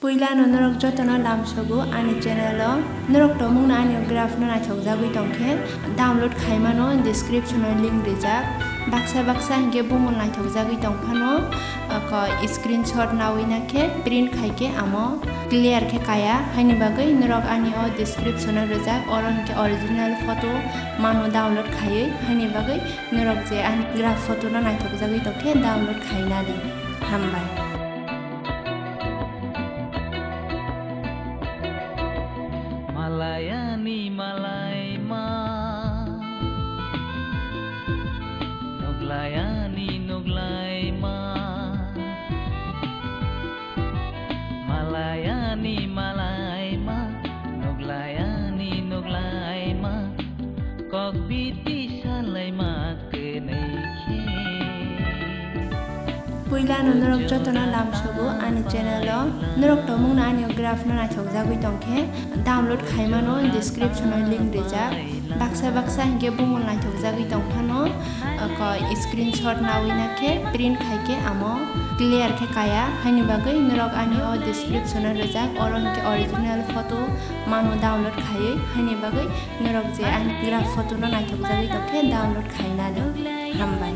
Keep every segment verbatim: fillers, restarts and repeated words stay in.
Puilano norok jotono lamsogo ani channel o. Norok tongmungno ani graph no naithokjagwi tongkhe download khaimano description o link rijak. Baksa baksa hinkhe bumung naithokjagwi tongphano, oko screenshot nawi nakhe print khaikhe amo clear khe kaya. Haini bagwi norok ani o description o rijak, oro hinkhe original photo mano download khaiwi. Haini bagwi norok je ani graph photo no naithokjagwi tongkhe download khainani. Hambai. Malayani malaima, nuklayani nuklayma. Malayani malaima, nuklayani nuklayma. Kok biti salaima kwnwi khe. Puilano norok jotono lamsogo ani channel o. Norok tongmungno ani graph no naithokjagwi tongkhe download khaimano description o link rijak. Baksa baksa hinkhe bumung naithokjagwi tongphano, oko screenshot nawi nakhe print khaikhe amo clear khe kaya. Haini bagwi norok ani o description o rijak, oro hinkhe original photo mano download khaiwi. Haini bagwi norok je ani graph photo no naithokjagwi tongkhe download khainani. Hambai.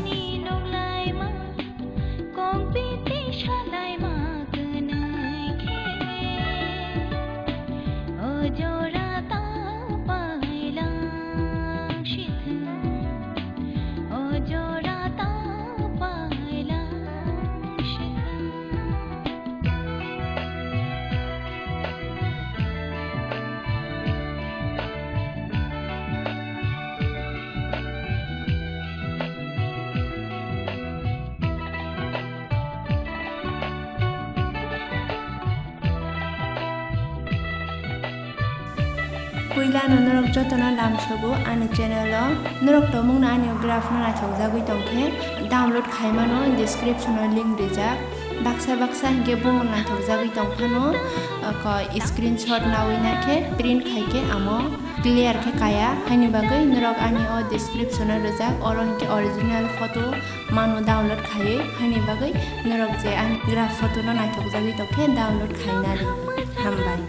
Puilano norok jotono lamsogo ani channel o. Norok tongmungno ani graph no naithokjagwi tongkhe download khaimano description o link rijak. Baksa baksa hinkhe bumung naithokjagwi tongphano, oko screenshot nawi nakhe print khaikhe amo clear khe kaya. Haini bagwi norok ani o description o rijak, oro hinkhe original photo mano download khaiwi. Haini bagwi norok je ani graph photo no naithokjagwi tongkhe download khainani. Hambai.